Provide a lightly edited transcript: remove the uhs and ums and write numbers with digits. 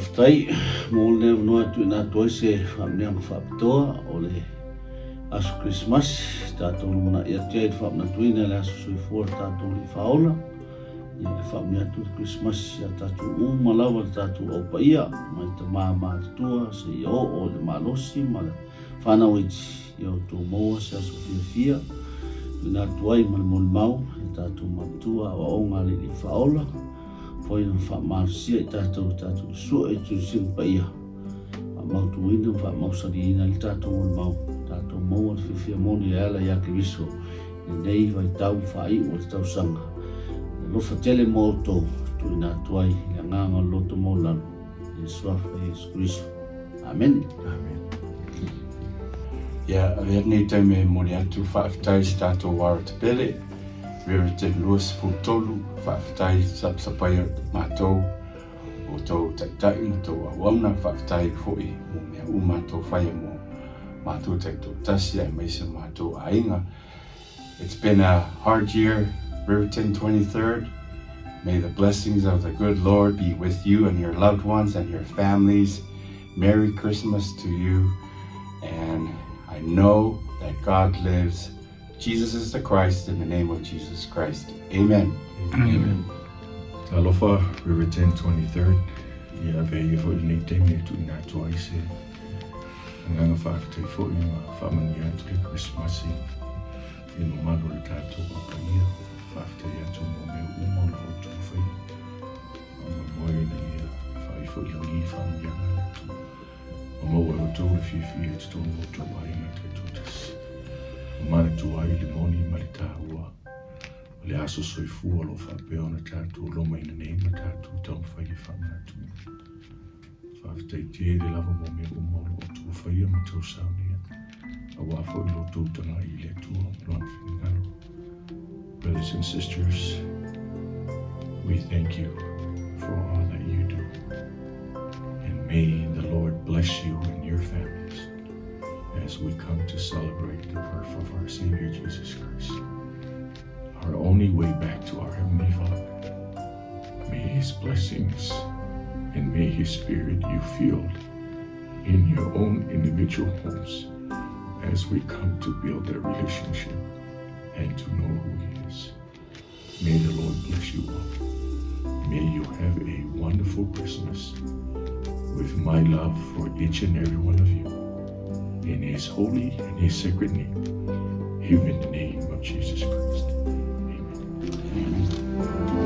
Faafetai mo lenei avanoa e tuuina atu ai se faamanuiaga faapitoa o le aso Kerisimasi, tatou lumanai atu ai i le faamanatuina i le aso soifua o le tatou Alii Faaola. Ia e faamanuia atu le Kerisimasi ia tatou uma lava le tatou au paia, mai tama matutua seia oo i le malosi ma le fanau iti, ia outou maua se aso fiafia tuuina atu ai ma le molimau i tatou matua aoaoga a le Alii Faaola, foi na faamalosia i tatou i tatou sue i tusina paia, faamautuina ma faamausaliina ai le tatou molimau, tatou maua le fiafia moni e ala ia Keriso i lenei vaitau faaiu o le tausaga. E alofa tele mo outou, tuuina atu ai i le agaga o le loto maualalo, i le suafa o Iesu Keriso. Amene. Amene. Ia, avea lenei taimi e momoli atu faafetai i si tatou Warata Pele, Riverton 23, faafetai i sapasapa o matou, o tou taitai ma tou auauna, faafetai foi mo mea uma tou faia mo matou taitoatasi aemaise matou aiga. It's been a hard year, Riverton 23rd. May the blessings of the good Lord be with you and your loved ones and your families. Merry Christmas to you. And I know that God lives. Jesus is the Christ, in the name of Jesus Christ. Amen. Amen. Talofa, Riverton 23rd. Ia avea ia foi lenei taimi e tuuina atu ai se agaga faafetai foi ma faamanuia atu le Kerisimasi i le mamalu o le tatou au paia. Faafetai atu mo mea uma o lo o outou faia. Faamoemoe ina ia faaifo i lagi faamanuiaga a le Atua. Ma maua e outou le fiafia i totonu o outou aiga taitoatasi. Ma manatua ai le moni ma le taua o le aso soifua o lo o faapea ona tatou lomaina nei ma tatou taumafai e faamanatuina. Faafetai tele lava mo mea uma o lo o outou faia ma tou saunia, aua foi lo outou tagai i le Atua ma Lona finagalo. Brothers and sisters, we thank you for all that you do. And may the Lord bless you and your families as we come to celebrate the birth of our Savior Jesus Christ, our only way back to our Heavenly Father. May His blessings and may His Spirit you feel in your own individual homes as we come to build that relationship and to know who He is. May the Lord bless you all. May you have a wonderful Christmas with my love for each and every one of you. In His holy and His sacred name, even the name of Jesus Christ. Amen. Amen.